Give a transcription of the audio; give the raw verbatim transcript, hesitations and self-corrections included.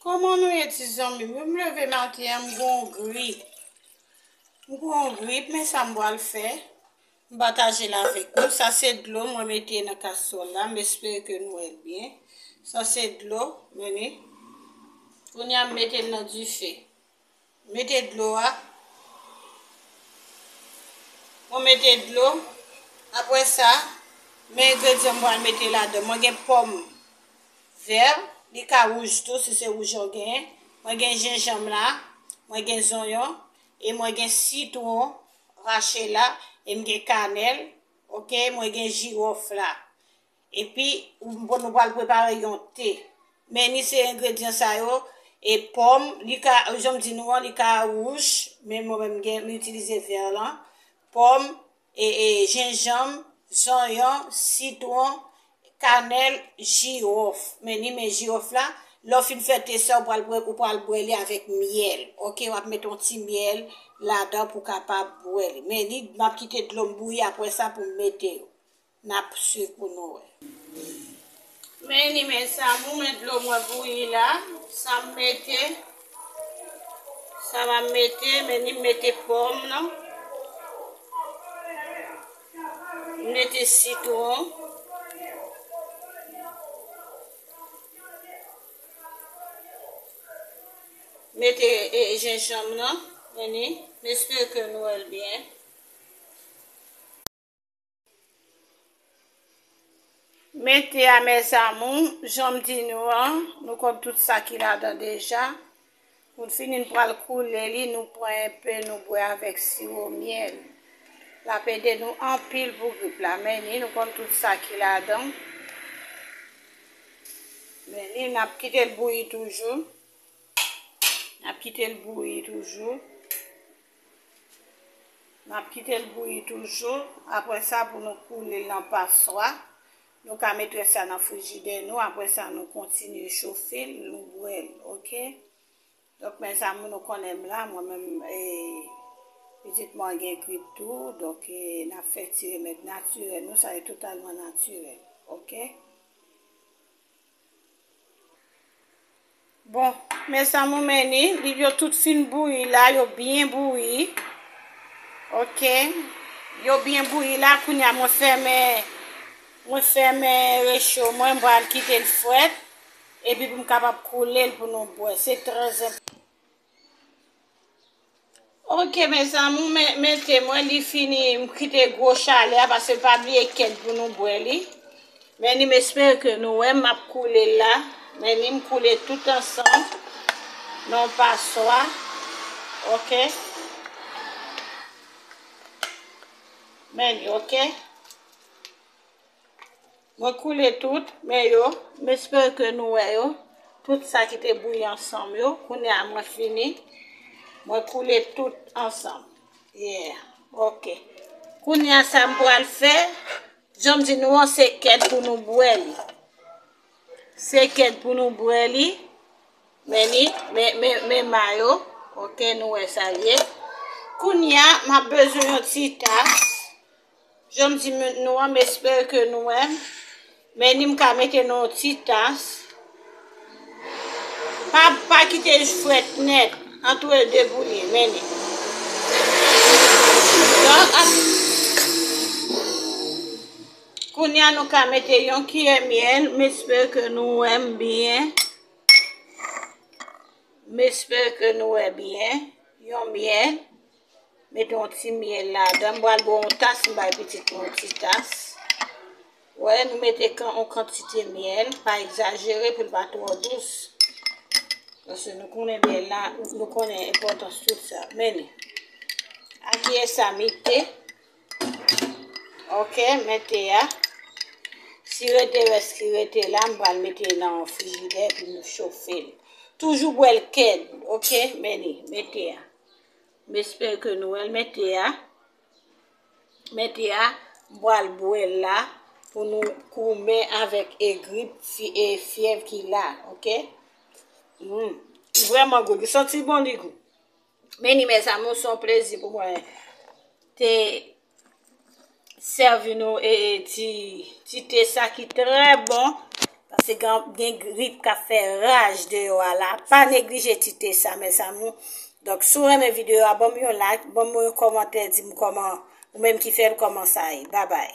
Kòman nou ye, ti zanmi m yo? M leve maten an, m gon grip. M gon grip, men sa m pral fè, m pataje l avèk nou. Sa se dlo mwen mete nan kaswòl la, m espere ke nou wè l byen. Sa se dlo, men ni. Kounye a m mete l nan dife. Mete dlo a. Mwen mete dlo. Apre sa, men engredyan mwen pral mete ladan. Mwen gen pòm vè, li ka wouj tou si se wouj ou genyen. Mwen gen jenjanm la, mwen gen zonyon, e mwen gen sitwon rache la, e m gen kanèl, oke, mwen gen jiwòf la. Epi, ou, bon, nou pral prepare yon te. Men ni se engredyan sa yo, e pòm, li ka, jan m di nou an, li ka wouj, men mwen menm gen, m itilize vè lan. Pòm, e, e, jenjanm, zonyon, sitwon, kanèl, jiwòf. Men ni men jiwòf la, lè w fin fè te sa, ou pral bwè, ou pral bwè li avèk myèl. Oke, w ap mete yon ti myèl ladan pou w kapab bwè li. Men ni, m ap kite dlo m bouyi apre sa pou m mete yo. N ap swiv pou nou wè. Men ni men sa m, men dlo mwen bouyi la. Sa m mete, sa m ap mete, men ni m mete pòm nan. M mete sitwon. Mete, e, jenjanm nan. Men ni, m espere ke nou wè l byen. Men te a, mes amours, jan m di nou an, nou konn tout sa ki ladan deja. Pou n fini, n pral koule li, nou pran enpe, nou bwè avèk siwo myèl. L ap ede nou anpil pou grip la. Men ni, nou konn tout sa ki ladan. Men ni, n ap kite l bouyi toujou. N ap kite l bouyi toujou. N ap kite l bouyi toujou. Apre sa, pou nou koule l nan paswa, nou ka mete sa nan frijidè nou. Apre sa, nou kontinye chofe l, nou bwè l, oke? Donk, mes amours, nou konnen m la, mwen menm, e, pitit mwen gen grip tou, donk, e, n ap fè ti remèd natirèl nou, sa e totalman natirèl, oke? Bon, mes amours, men ni, li, yo tout fin bouyi la, yo byen bouyi. Oke. Yo byen bouyi la, kounye a mwen fèmen, mwen fèmen recho mwen, mwen pral kite l frèt, epi pou m kapab koule l pou nou bwè. Se trè enpòtan. Oke, mes amours, men, men te mwen, li fini, m kite gwo chalè a, paske pa bliye kèt pou nou bwè li. Men ni, m espere ke nou wè, m ap koule l la. Men ni, m koule tout ansanm nan yon paswa. Oke. Men ni, oke. Mwen koule tout, men yo, m espere ke nou wè yo. Tout sa ki te bouyi ansanm yo, kounye a mwen fini. Mwen koule tout ansanm. Yeah, oke. Kounye a sa m pral fè, jan m di nou an, se kèt pou nou bwè li. Se kèt pou nou bwè li. Men ni, men, men, men ma yo. Oke, nou wè sa l ye. Kounye a, m ap bezwen yon ti tas. Jan m di nou an, m espere ke nou wè m. Men ni m ka mete nan yon ti tas. Pa, pa kite l frèt nèt. Antre de pou li, men ni. Donk, ap-, kounye a nou ka mete yon kiyè myèl. M espere ke nou wè m byen. M espere ke nou wè byen. Yon myèl. Mete yon ti myèl ladan. M pral bwè yon tas, m bay pitit mwen yon ti tas. Wè, nou mete kan-, yon kantite myèl, pa egzajere pou l pa twò dous. Paske nou konnen myèl la, nou konnen enpòtans tout sa. Men ni. Akiye sa, mete. Oke, men te a. Si rete rès ki rete la, m pral mete nan frijidè epi nou chofe l. Toujou bwè l kèd, oke, men ni, men te a. M espere ke nou wè l, men te a. Men te a, m pral bwè l la pou nou koumen avèk e grip fi-, e fyèv ki la, oke? Hmm. Li vrèman gou, li santi bon, li gou. Men ni, mes amours, se yon plezi pou mwen te sèvi nou e, e ti, ti te sa ki trè bon. Paske gen, gen grip k ap fè raj deyò a la. Pa neglije tite sa, mezanmi. Donk, si w renmen videyo a, ban m yon like, ban m yon kòmantè, di m kòman, ou menm ki fè l, kòman sa ye. Babay.